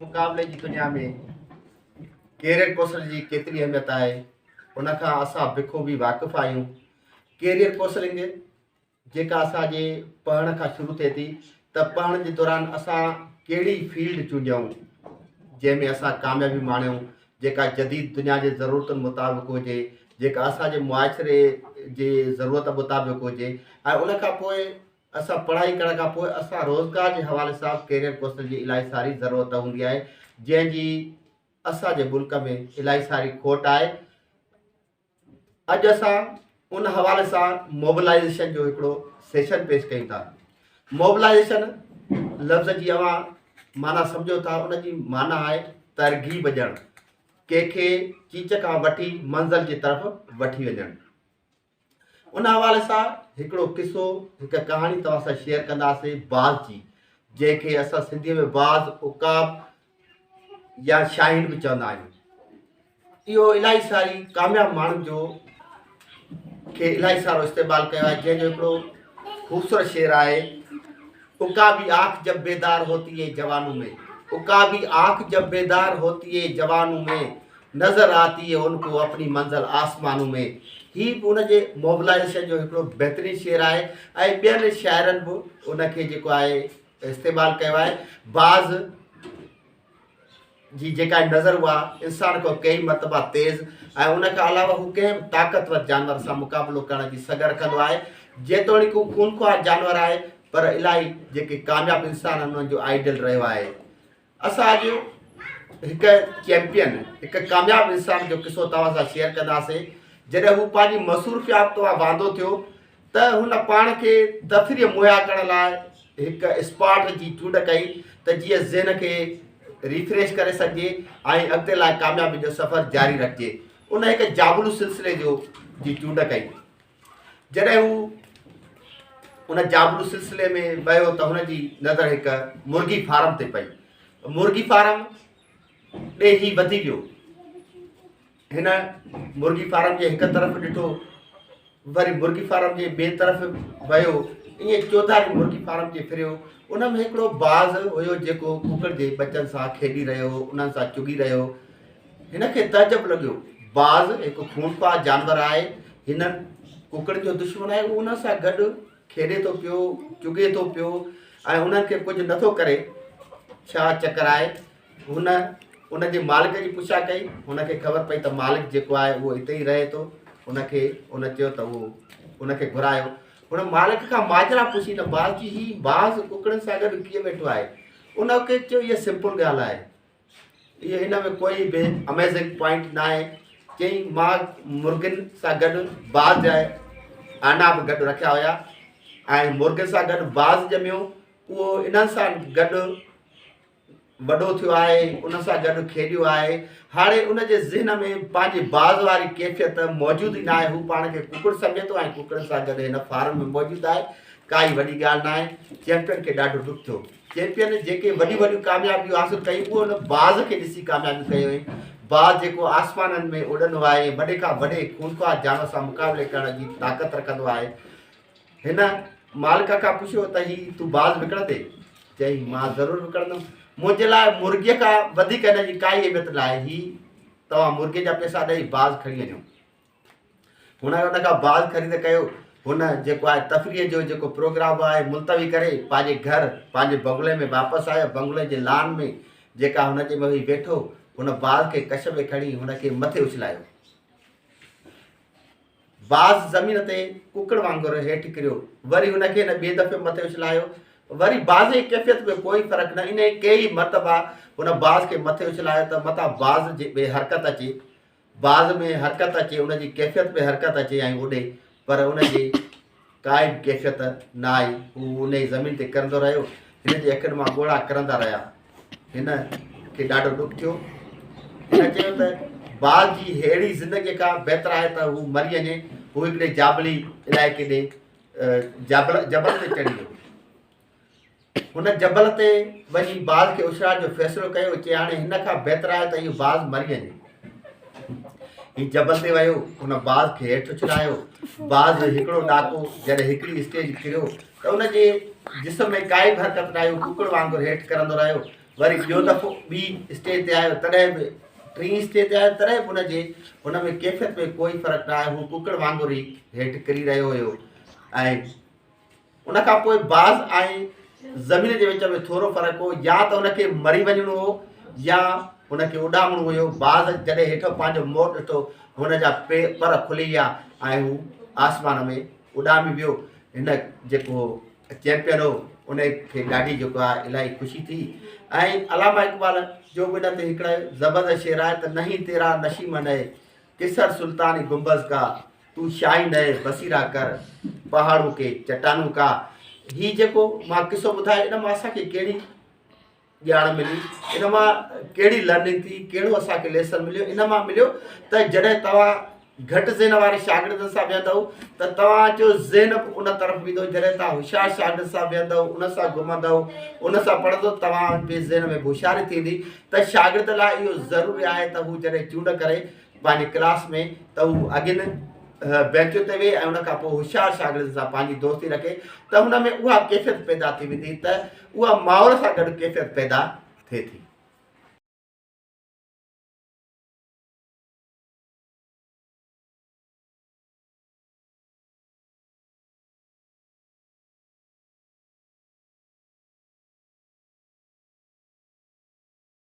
مقابلي جي دنيا ۾ ڪيريئر ڪونسلنگ جي ڪيتري اهميت آهي ان کان اسان بخوبي واقف آهيون. ڪيريئر ڪونسلنگ جيڪا اسان جي پڙهڻ کان شروع ٿئي ٿي ته پڙهڻ جي دوران اسان ڪهڙي فيلڊ چونڊيون جنهن ۾ اسان ڪاميابي ماڻيون جيڪا جديد دنيا جي ضرورتن مطابق هجي جيڪا اسان جي معاشري جي ضرورت مطابق هجي ۽ ان کان پوء اسان پڙهائي ڪرڻ کان پوء اسان روزگار جي حوالي سان به ڪيريئر ڪونسل جي الاهي ساري ضرورت هوندي آهي جنهن جي اسان جي ملڪ ۾ الاهي ساري کوٽ آهي. اڄ اسان ان حوالي سان موبلائيزيشن جو هڪڙو سيشن پيش ڪيون ٿا. موبلائيزيشن لفظ جي اوهان معنيٰ سمجهو ٿا ان جي معنيٰ آهي ترغيب ڏيڻ، ڪنهن کي چيچ کان وٺي منزل جي طرف وٺي وڃڻ. ان حوالي سان هڪڙو قصو، هڪ ڪهاڻي توهان سان شيئر ڪنداسين باز جي، جنهن کي اسان سنڌيء ۾ باز، عقاب يا شاهين به چوندا آهيون. اهو الاهي ساري ڪامياب ماڻهن جو کي الاهي سارو استعمال ڪيو آهي، جنهن جو هڪڙو خوبصورت شعر آهي، عقابي آنک جب بيدار هوتي هي جوانون مين، عقابي آنک جب بيدار هوتي هي جوانون مين، نظر آتي هي ان ڪو اپني منزل آسمانون مين. هي به ان جي موبلائيزيشن جو هڪڙو بهترين شعر آهي ۽ ٻين شاعرن به ان کي جيڪو آهي استعمال ڪيو آهي. باز جي جيڪا نظر اها انسان کان ڪيئي مرتبا تيز ۽ ان کان علاوه هو ڪنهن به طاقتور جانور سان مقابلو ڪرڻ جي سگهه رکندو آهي. جيتوڻيڪ هو خونخوار جانور آهي پر الاهي جيڪي ڪامياب انسان آهن انهن جو آئيڊيل رهيو آهي. اسان اڄ هڪ چيمپيئن، هڪ ڪامياب انسان جو قصو توهان سان شيئر ڪنداسين. جڏهن هو پنهنجي مصروفيات تان واندو ٿيو ته هن پاڻ کي تفريح مهيا ڪرڻ لاء هڪ اسپاٽ جي چونڊ ڪئي ته جيئن ذهن کي ريفريش ڪري سگهجي ۽ اڳتي لاء ڪاميابي جو سفر جاري رکجي. ان هڪ جابلو سلسلي جو جي چونڊ ڪئي. جڏهن هو ان جابلو سلسلي ۾ ويو ته هن جي نظر هڪ مرغي فارم تي پئي. مرغي فارم ڏي هي وڌي ويو. هن مرغي فارم جي هڪ طرف ڏٺو، وري مرغي فارم جي ٻئي طرف ويو، ائين چوڌاري مرغي فارم جي ڦريو. ان ۾ هڪڙو باز هيو جيڪو ڪڪڙ جي ٻچن سان کيڏي رهيو هو، انهن سان چڳي رهيو هو. هن کي تعجب لڳيو. باز هڪ خونخوار جانور آهي. هن ڪڪڙن جو دشمن آهي. هو انهن سان گڏ کيڏي ٿو پيو، چڳي ٿو پيو ۽ انهن کي ڪجهه نٿو ڪري. ڇا چڪر آهي؟ هن ان جي مالڪ جي پڇا ڪئي. هن کي خبر پئي ته مالڪ جيڪو آهي اهو اتي ئي رهي ٿو. ان کي ان چيو ته اهو ان کي گهرايو. هن مالڪ کان ماجرا پڇي ته باز جي هي باز ڪڪڙن سان گڏ ڪيئن ويٺو آهي؟ ان کي چيو اها سمپل ڳالهه آهي. اهو هن ۾ ڪوئي به اميزنگ پوائنٽ ناهي. چيائين مان مرغين سان گڏ باز جا آنا به گڏ رکيا هيا ۽ مرغين سان گڏ باز ڄميو اهو انهن سان گڏ وڏو ٿيو آهي ان سان گڏ کيڏيو آهي هاڻي ان جي ذهن ۾ پنهنجي باز واري ڪيفيت موجود ئي ناهي هو پاڻ کي ڪڪڙ سمجهي ٿو ۽ ڪڪڙن سان گڏ هن فارم ۾ موجود آهي ڪائي وڏي ڳالهه ناهي چيمپيئن کي ڏاڍو ڏک ٿيو چيمپيئن جيڪي وڏيون وڏيون ڪاميابيون حاصل ڪيون اهي ان باز کي ڏسي ڪاميابيون ڪيون هيون. باز جيڪو آسمانن ۾ اڏندو آهي ۽ وڏي کان وڏي خونخوار جانور سان مقابلي ڪرڻ جي طاقت رکندو آهي. هن مالڪ کان پڇيو ته هي تون باز وڪڻندين؟ چيائين مان ضرور وڪڻندم. منهنجي لاء مرغيء کان وڌيڪ هن جي ڪائي اهميت ناهي. هي توهان مرغيء جا پئسا ڏئي باز کڻي وڃو. هن ان کان باز خريد ڪيو. هن جيڪو آهي تفريح جو جيڪو پروگرام آهي ملتوي ڪري پنهنجي گهر پنهنجي بنگلي ۾ واپس آيو. بنگلي جي لان ۾ جيڪا هن جي ۾ هئي ويٺو. هن باز کي ڪش ۾ کڻي هن کي مٿي اڇلايو. باز زمين تي ڪڪڙ وانگر هيٺ ڪريو. وري هن کي هن ٻئي دفعي مٿي اڇلايو. وري باز جي ڪيفيت ۾ ڪوئي فرق نه. انهيء ڪيئي مرتبا هن باز کي مٿي اڇلايو ته متان باز جي ۾ حرڪت اچي. باز ۾ حرڪت اچي، ان جي ڪيفيت ۾ حرڪت اچي ۽ اڏي، پر ان جي ڪائي به ڪيفيت نه آئي، هو انهيء زمين تي ڪرندو رهيو، هن جي اکين مان ڳوڙها ڪرندا رهيا. هن کي ڏاڍو ڏک ٿيو. هن چيو ته باز جي ههڙي زندگيء کان بهتر آهي ته هو مري وڃي. هو هڪڙي جابلي علائقي ڏي جبل تي چڙهي ويو. هن جبل تي وڃي باز کي اڇلائڻ جو فيصلو ڪيو، چي هاڻي هن کان بهتر آهي ته اهو باز مري وڃي. هي جبل تي ويو، هن باز کي هيٺ اڇلايو. باز هڪڙو ڏاڪو جڏهن هڪڙي اسٽيج ڪريو ته ان جي جسم ۾ ڪائي به حرڪت نه آئي، هو ڪڪڙ وانگر هيٺ ڪرندو رهيو. وري ٻيو دفعو ٻي اسٽيج تي آيو تڏهن به ٽين اسٽيج تي آيو تڏهن به ان جي ان ۾ ڪيفيت ۾ ڪوئي فرق نه آيو هو ڪڪڙ وانگر ئي هيٺ ڪري رهيو هيو ۽ ان کان پوء باز ۽ زمين جي وچ ۾ ٿورو فرق هو يا ته ان کي مري وڃڻو هو يا ان کي اڏامڻو هيو. باز جڏهن هيٺ پنهنجو موت ڏٺو هن جا پر کلي ويا ۽ هو آسمان ۾ اڏامي ويو. هن جيڪو چيمپيئن هو ان کي ڏاڍي جيڪو آهي الاهي خوشي ٿي ۽ علامه اقبال جو به ان تي هڪڙو زبردست شعر آهي ته نهين تيرا نشيمن اي قصر سلطاني گنبذ ڪا تو شاهين اي بصيرا ڪر پهاڙون ڪي چٽانون ڪا هي جيڪو مان قصو ٻڌايو ان مان اسان کي ڪهڙي ڄاڻ ملي ان مان ڪهڙي لرننگ ٿي ڪهڙو اسان کي ليسن مليو ان مان مليو ته جڏهن توهان گهٽ ذهن واري شاگردن سان ويهندؤ ته توهان جو ذهن به ان طرف ويندو جڏهن توهان هوشيار شاگرد سان ويهندؤ ان سان گهمندؤ ان سان پڙهندو توهان جي ذهن ۾ به هوشياري ٿيندي ته شاگرد لاء اهو ضروري آهي ته هو جڏهن چونڊ ڪري پنهنجي ڪلاس ۾ ته هو اڳين بينچن تي ويهي ۽ ان کان پوء هوشيار شاگردن سان پنهنجي دوستي رکي ته هن ۾ اها ڪيفيت پيدا ٿي ويندي ته اها ماحول سان گڏ ڪيفيت پيدا ٿئي ٿي.